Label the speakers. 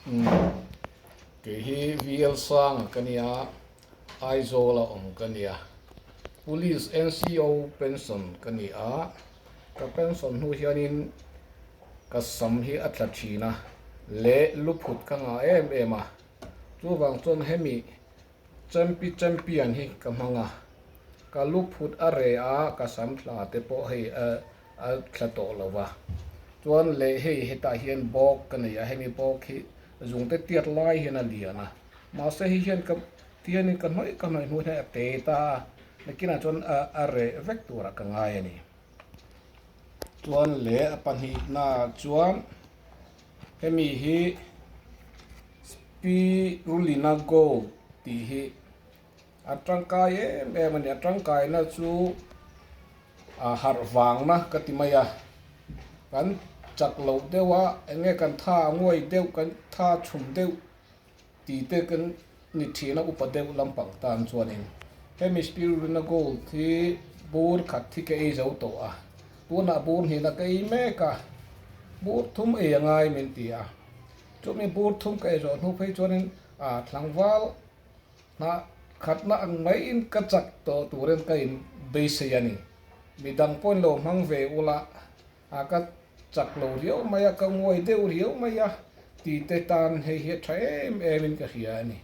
Speaker 1: Kei hi VL Sanga ka nia, Aizawl a awm ka nia. Police NCO pension ka ni a, ka pension hnu hianin ka sam hi a tla thin a, leh luphut ka ngah em em a. Chuvang chuan hemi Champi champion hi ka hmang a, ka lu phut a re a, ka sam thla te pawh hei a a thla tawh lo va. Chuan leh hei hetah hian bawk ka nei a, hemi bawk hi zungte tiat lai hian a lian a, mahse hei hian ka tihianin ka hnawih ka hnawih hnu hian a te ta a, nakinah chuan a a reh vek turah ka ngai a ni. Chuan leh a pahnihnaah chuan hemi hi. Spirulina Gold tih hi a tangkai em em a ni. A tangkaina chu a harh vangna ka ti mai a. Kan chak loh deuh a, eng nge kan tha a nguai deuh, kan tha chhum deuh tih te kan ni thin a, upa deuh lampang tan chuanin hemi Spirulina Gold hi bur khat hi ka ei zo tawh a. Tunah bur hnihna ka ei mek a, bur thum ei a ngai min ti a. Chumi bur thum ka ei zawh hnu phei chuanin a tlangval hnah khatna ang maiin ka chak tawh turin ka in beisei a ni. Midang pawhin lo hmang ve ula a ka chak lo riau mai a, ka nguai deuh riau mai a tih te tan hei hi a tha em em in ka hria a ni.